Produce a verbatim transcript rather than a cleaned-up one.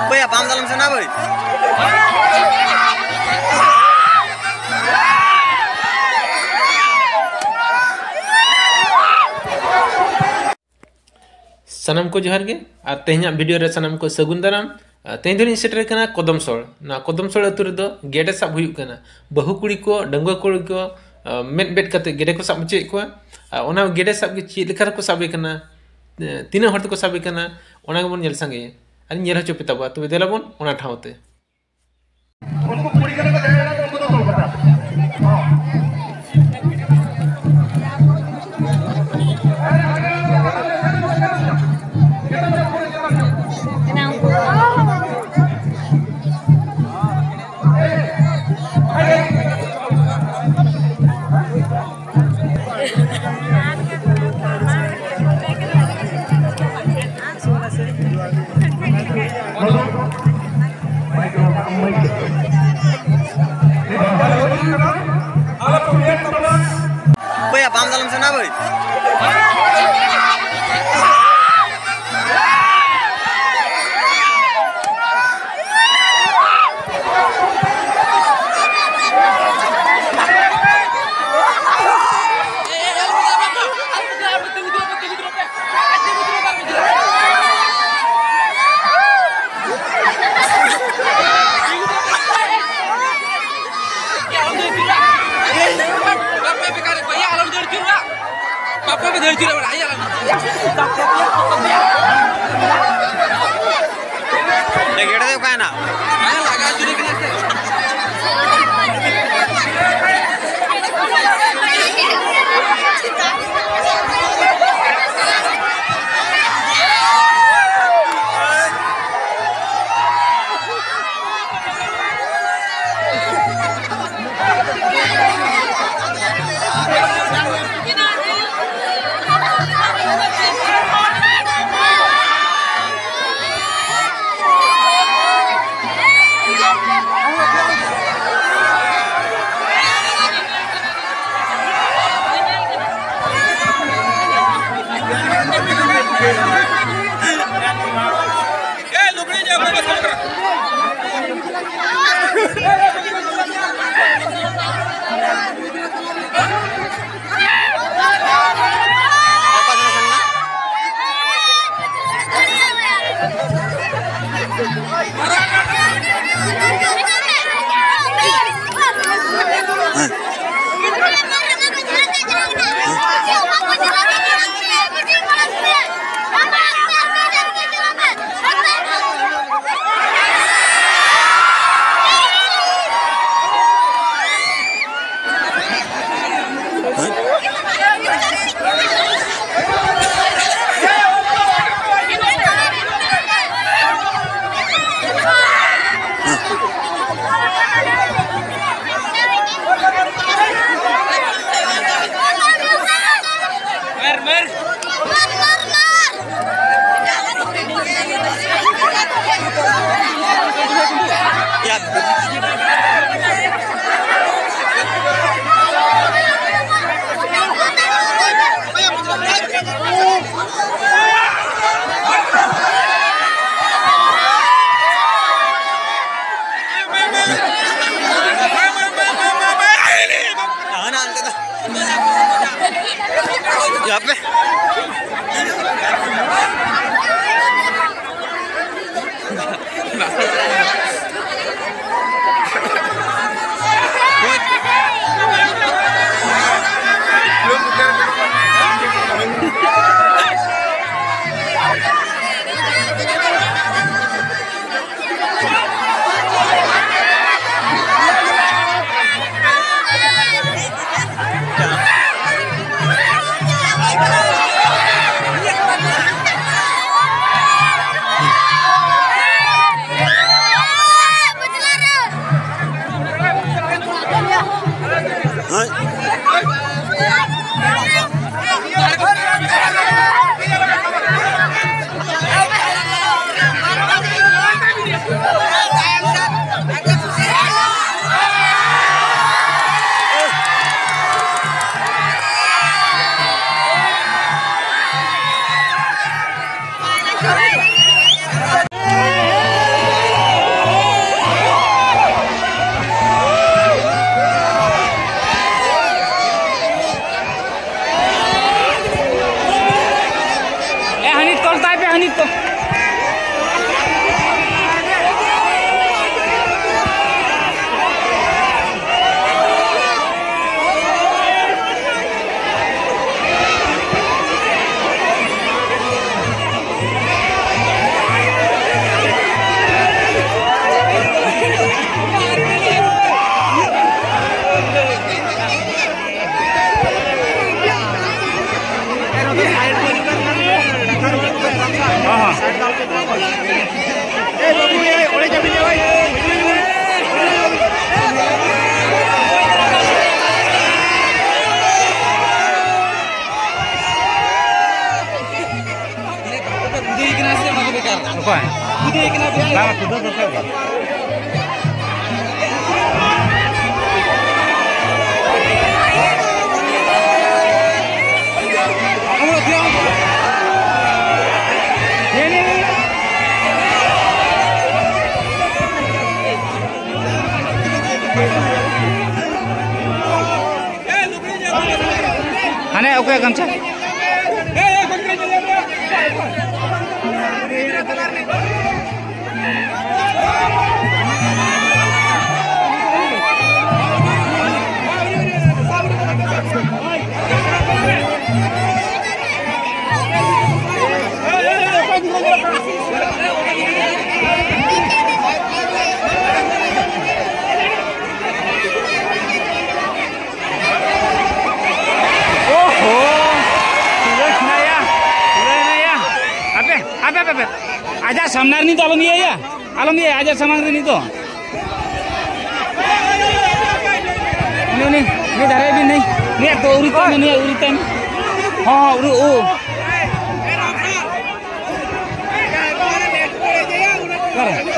ᱚᱠᱚᱭᱟ ᱵᱟᱢ ᱫᱟᱞᱚᱢ ᱥᱟᱱᱟ ᱵᱷᱟᱹᱭ? ᱥᱟᱱᱟᱢ ᱠᱚ ᱡᱚᱦᱟᱨ ᱜᱮ, ᱟᱨ ᱛᱮᱦᱮᱧᱟᱜ ᱵᱷᱤᱰᱤᱭᱳ ᱨᱮ ᱥᱟᱱᱟᱢ ᱠᱚ ᱥᱟᱹᱜᱩᱱ ᱫᱟᱨᱟᱢ᱾ ᱟᱨ ᱛᱮᱦᱮᱧ ᱫᱚᱞᱤᱧ ᱥᱮᱴᱮᱨ ᱠᱟᱱᱟ ᱠᱚᱫᱚᱢ ᱥᱚᱲ᱾ ᱱᱚᱣᱟ ᱠᱚᱫᱚᱢ ᱥᱚᱲ ᱟᱹᱛᱩ ᱨᱮᱫᱚ ᱜᱮᱰᱮ ᱥᱟᱵ ᱦᱩᱭᱩᱜ ᱠᱟᱱᱟ᱾ ᱵᱟᱹᱦᱩ ᱠᱩᱲᱤ ᱠᱚ, ᱰᱟᱺᱜᱩᱣᱟᱹ ᱠᱩᱲᱤ ᱠᱚ, ᱟᱨ ᱢᱮᱫ ᱵᱮᱫ ᱠᱟᱛᱮ ᱜᱮᱰᱮ ᱠᱚ ᱥᱟᱵ ᱦᱚᱪᱚᱭᱮᱫ ᱠᱚᱣᱟ᱾ ᱟᱨ ᱚᱱᱟ ᱜᱮᱰᱮ ᱥᱟᱵ ᱜᱮ ᱪᱮᱫ ᱞᱮᱠᱟ ᱨᱮᱠᱚ ᱥᱟᱵᱮ ᱠᱟᱱᱟ, ᱛᱤᱱᱟᱹᱜ ᱦᱚᱲ ᱛᱮᱠᱚ ᱥᱟᱵᱮ ᱠᱟᱱᱟ, ᱚᱱᱟ ᱜᱮᱵᱚᱱ ᱧᱮᱞ ᱥᱟᱸᱜᱮᱭᱟ᱾ ᱟᱨ ᱧᱮᱞ ᱦᱚᱪᱚ ᱯᱮ ᱛᱟᱵᱚᱣᱟ᱾ ᱛᱚᱵᱮ ᱫᱮᱞᱟ ᱵᱚᱱ ᱚᱱᱟ ᱴᱷᱟᱶ ᱛᱮ᱾ ᱚᱠᱚᱭᱟ ᱵᱟᱢ ᱫᱟᱞᱚᱢ ᱥᱟᱱᱟ ᱵᱷᱟᱹᱭ? ᱜᱮᱰᱮ ᱫᱚ ᱚᱠᱟᱭᱮᱱᱟ? ᱡᱚᱦᱟᱨ ᱯᱮ᱾ ᱵᱟᱝ, ᱠᱷᱩᱫᱟᱹ ᱫᱚᱨᱠᱟᱨ ᱜᱮ᱾ ᱦᱟᱱᱮ ᱚᱠᱚᱭᱟᱜ ᱜᱟᱢᱪᱷᱟ? ᱳᱦᱳ! ᱛᱩᱞᱟᱹᱣ ᱦᱮᱱᱟᱭᱟ, ᱛᱩᱞᱟᱹᱣ ᱦᱮᱱᱟᱭᱟ᱾ ᱟᱯᱮ, ᱟᱯᱮ, ᱟᱯᱮ, ᱟᱯᱮ᱾ ᱟᱡᱟᱜ ᱥᱟᱢᱱᱟ ᱨᱤᱱᱤᱡ ᱫᱚ ᱟᱞᱚᱢ ᱤᱭᱟᱹᱭᱟ, ᱟᱞᱚᱢ ᱤᱭᱟᱹᱭᱟ, ᱟᱡᱟᱜ ᱥᱟᱢᱟᱝ ᱨᱤᱱᱤᱡ ᱫᱚ᱾ ᱩᱱᱤ, ᱩᱱᱤ, ᱩᱱᱤ ᱫᱷᱟᱨᱮ ᱵᱤᱱ, ᱱᱩᱭ, ᱱᱩᱭᱟᱜ ᱫᱚ ᱟᱹᱣᱨᱤ ᱛᱟᱭ ᱢᱮ, ᱱᱩᱭᱟᱜ ᱟᱹᱣᱨᱤ ᱛᱟᱭ ᱢᱮ᱾ ᱦᱚᱸ, ᱦᱚᱸ, ᱩᱱᱤ, ᱳ᱾ ᱚᱠᱟᱨᱮ?